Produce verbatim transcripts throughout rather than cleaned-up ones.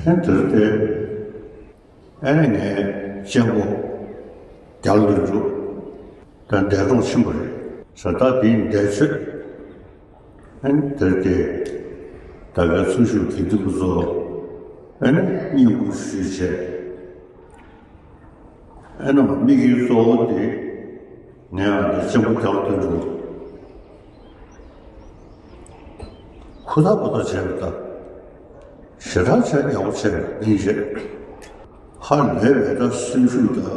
ཨ་ནི་དེར་དེ་ཨ་ནི་ངའི་གཅེན་པོ་རྒྱ་ལོ་འབྲུག་ད་འདས་གྲོངས་ཕྱིན་པ་རེད་ཟེར། ད་དེའི་འདས་མཆོད་ཨ་ནི་དེར་དེ་ད་གའི་ཚུལ་ཤུགས་དགེ་འདུན་པ་ཚོ་ཨ་ནི་བསྙེན་བཀུར་ཞུས་བྱས། ཨེ་ནམ་དམིགས་ཡུལ་གཙོ་བོ་དེ་ངས་ཨ་འདི་གཅེན་པོ་རྒྱ་ལོ་དོན་གྲུབ་ཧུར་ཐག་པ་ཐག་བྱས་པ་དང་ཞེ་དྲག་བྱས་ཡག་པོ་བྱས་པ་ཡིན་རེད། ཧ་ལས་པའི་ད་སེམས་ཤུགས་དང་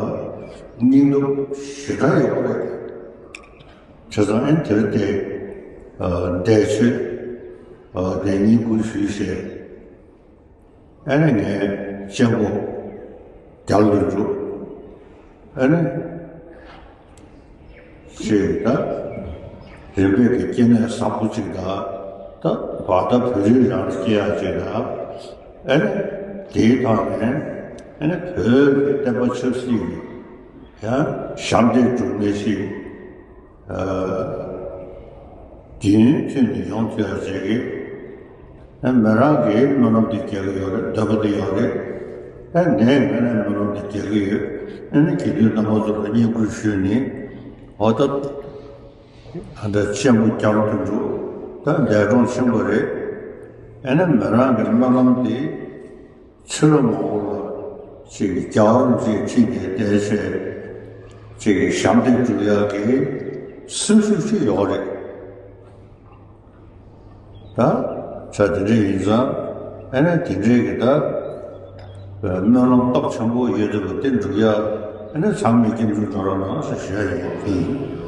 སྙིང་སྟོབས་ཞེ་དྲག་ཡོད་པ་རེད། བྱས་ཙང་ཨེ་དེར་དེ་འདས་མཆོད་དེ་བསྙེན་བཀུར་ཞུས་བྱས། ཨ་ནི་ངའི་གཅེན་པོ་རྒྱ་ལོ་འབྲུག་ཨ་ནི་ཅེས་ད་རིམ་པས་ཀྱི་སྐྱེ་གནས་བཟང་པོ་ཅིག་དང་ད་བར་ད་བོད་རིགས་རང་སྐྱེ་ཡག་ཅིག་དང་ཨ་ནི་དེའི་ཐོག་ནས་ཨ་ནི་བོད་ཀྱི་བསྟན་པ་ཆབ་སྲིད་ཀྱི་ཡང་ཞབས་འདེགས་སྒྲུབ་མཁན་ཞིག་དེ་ཡུན་ཐུང་ནས་ཡོང་ཐུབ་ཡག་ཅིག་གི་ཨ་མི་རང་གིས་སྨོན་ལམ་དེ་རྒྱག་གི་ཡོད་རེད། འདོད་པ་དེ་ཡོད་རེད། ཨ་ངས་ངས་ནས་སྨོན་ལམ་དེ་རྒྱག་གི་ཡོད། ཨ་ནི་དགེ་འདུན་རྣམ་པ་ཚོ་ལ་བསྙེན་བཀུར་ཞུས་ནས་འོ་ད་ཨ་ད་གཅེན་པོ་རྒྱ་ལོ་དོན་གྲུབ་ད་འདས་གྲོངས་ཕྱིན་པ་རེད། ཨ་ནི་མི་རང་གི་སྨོན་ལམ་དེ་ཕྱི་ལོ་མང་པོ་ལ་ཅིག་རྒྱལ་བ་རིན་པོ་ཆེ་ཁྲི་ནས་བསྡད་བྱས་ཅིག་ཞབས་འདེགས་སྒྲུབ་ཡག་གི་སེམས་ཤུགས་ཤིག་ཡོད་རེད། ད་ཆ་དེ་འདྲ་ཡིན་ཙང་ཨ་ནི་དེ་འདྲའི་གི་ད་སྨོན་ལམ་སྟོབས་ཆེན་པོ་ཡོད་འདུག་པ་དེ་འགྲུབ་ཡག་ཨ་ནི་ཚང་མས་སྐྱབས་འཇུག་འགྲོ་རོགས་གནང་ཟེར་ཞུ་ཡག་ཡིན།